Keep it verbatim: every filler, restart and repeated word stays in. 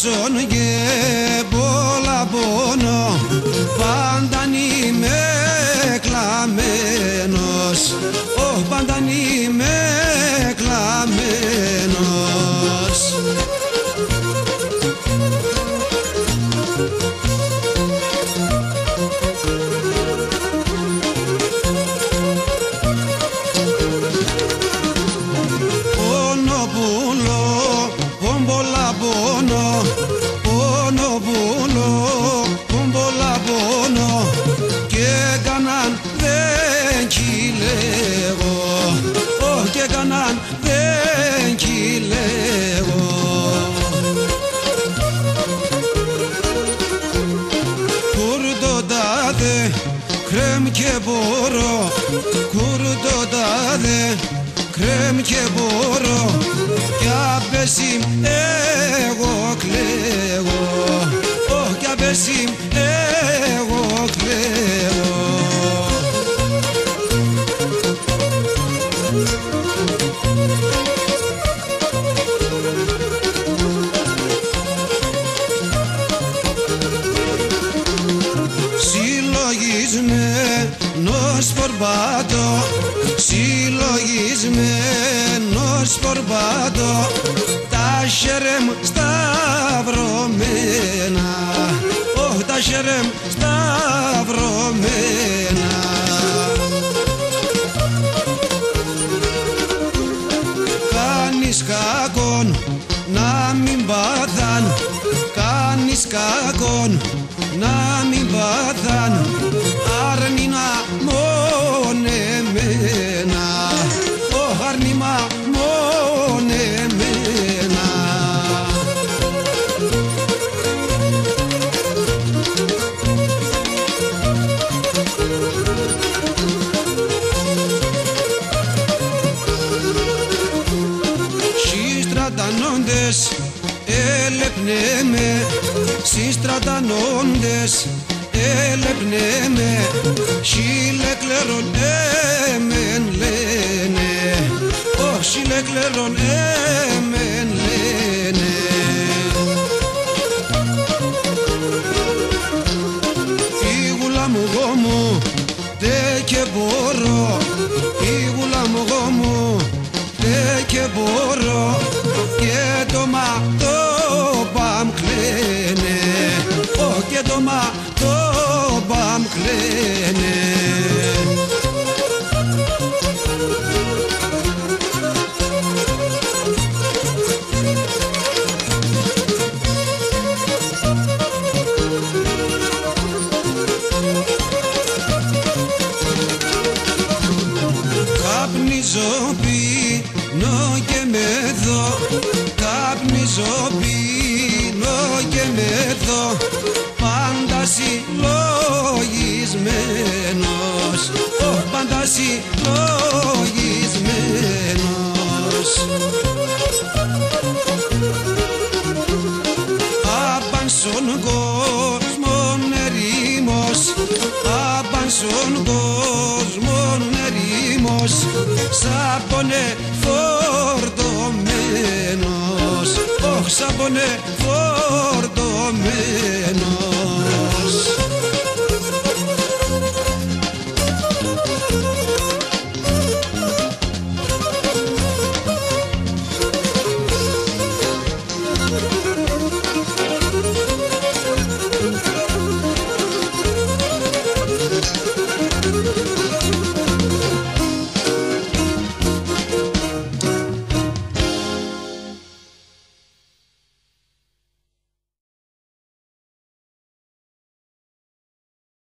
Ζών και πολλά πονώ, πάντα είμαι κλαμμένος. Ωχ, πάντα είμαι κλαμμένος. Πονώ πουλώ, πον πολλά πονώ, πονώ πουλώ, πον πολλά πονώ, και κανέναν δεν κυλεύω, ωχ, και κανέναν δεν κυλεύω. Κουρτοτάδε, κρέμ και πορώ, κουρτοτάδε, κρέμ και πορώ, κι απέσ' ση μ' εγώ κλαίγω, ωχ, κι απέσ' ση μ' εγώ κλαίγω. Συλλογισμένος πορπατώ, συλλογισμένος πορπατώ, τα χέρια μ' σταυρωμένα, ωχ, τα χέρια μ' σταυρωμένα. Κανείς κακόν να μη παθάν, κανείς κακόν να μη παθάν, αρνείμ' να μόνον εμένα, ωχ, αρνείμ' να μόνον εμένα. Σοι στρατανώντες ελέπ'νε με, σοι στρατανώντες ελέπ'νε με, χίλια εκλέρον εμέν λένε, ωχ, χίλια εκλέρον εμέν λένε. Η γουλά μ' γαμώ, ντ' εκεποrom, η γουλά μ' γαμώ, ντ' εκεποrom, και ντο ματόπα μ' κλαίνε, ωχ, και ντο ματόπα μ' κλαίνε. Καπνίζω, πίνω και μεθώ, καπνίζω, πίνω και μεθώ, πάντα συλλογισμένος, ωχ, πάντα συλλογισμένος. Απάν' σον κόσμον ερήμος, απάν' σον κόσμον ερήμος, σα πόνε φορτωμένος, ωχ, σα πόνε φορτωμένος.